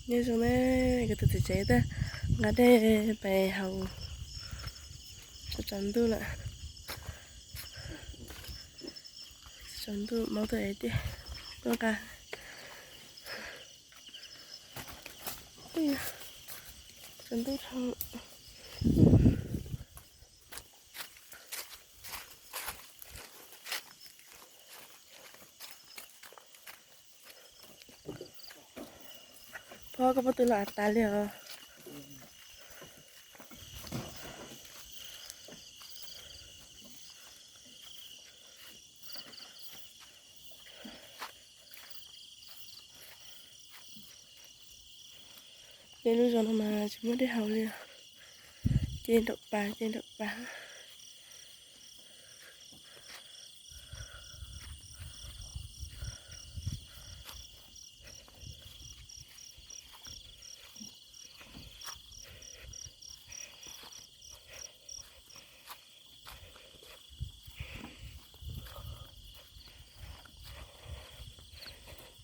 Nyob zoo ne, kuv tus txiv tsev twb nqa dej pais haus, tsaus ntuj lawm. Tsaus ntuj maub tuaj es tiag, tuaj nqa. Tsaus ntuj dhau. Pog, koj pob tw los av tas li os. Peb lub zos no mas tsis muaj dej haus li. Ces nraum pas, ces nraum pas.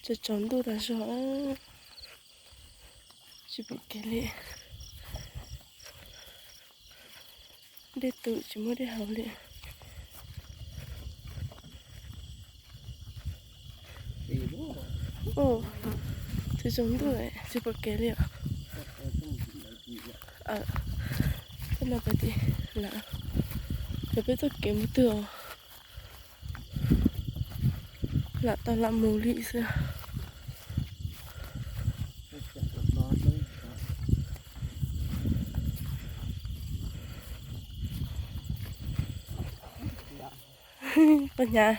Tsaus tsaus ntuj tas zog, tsis pom kev li. Dej tus tsis muaj dej haus li. Tsaus tsaus ntuj tsis pom kev li os. Peb no pais tim lawm, ces peb txoj kev mus twg os. Lam tau lam mus li xwb. Koj hnyav.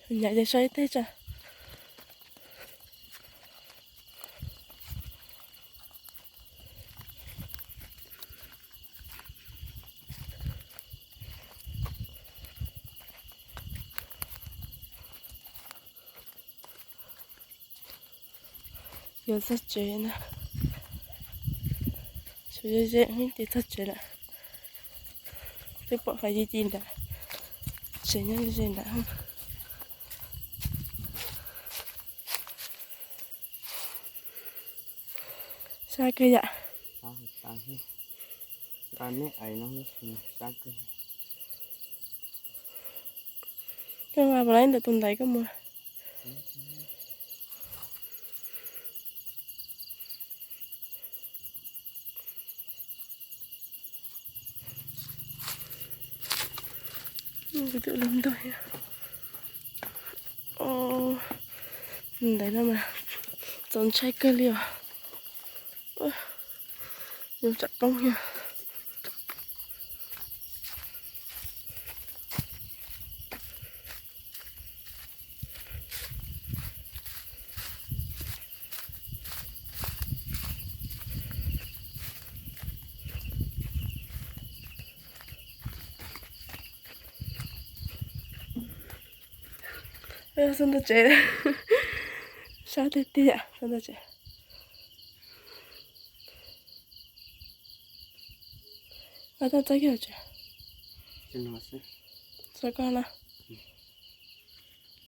Hnyav ces so ib teg tso. Yuav txog tsev na. Tshuav ze ze ces txog tsev lawm. Twb pom fais ci ci nrad, tsev nyob ze ze nrad. Sab kawg yam. Koj nqa puas laib ntawm tus ntaiv koj mus? Kuv tus lub ntog thiab. Tus ntaiv no mas txaus ntshai kawg li os. Zoo tsam poob thiab. Xub nta tsev, sab tiag tiag, xub nta tsev. Nqa tau txoj kiag tsev. Txoj koj na.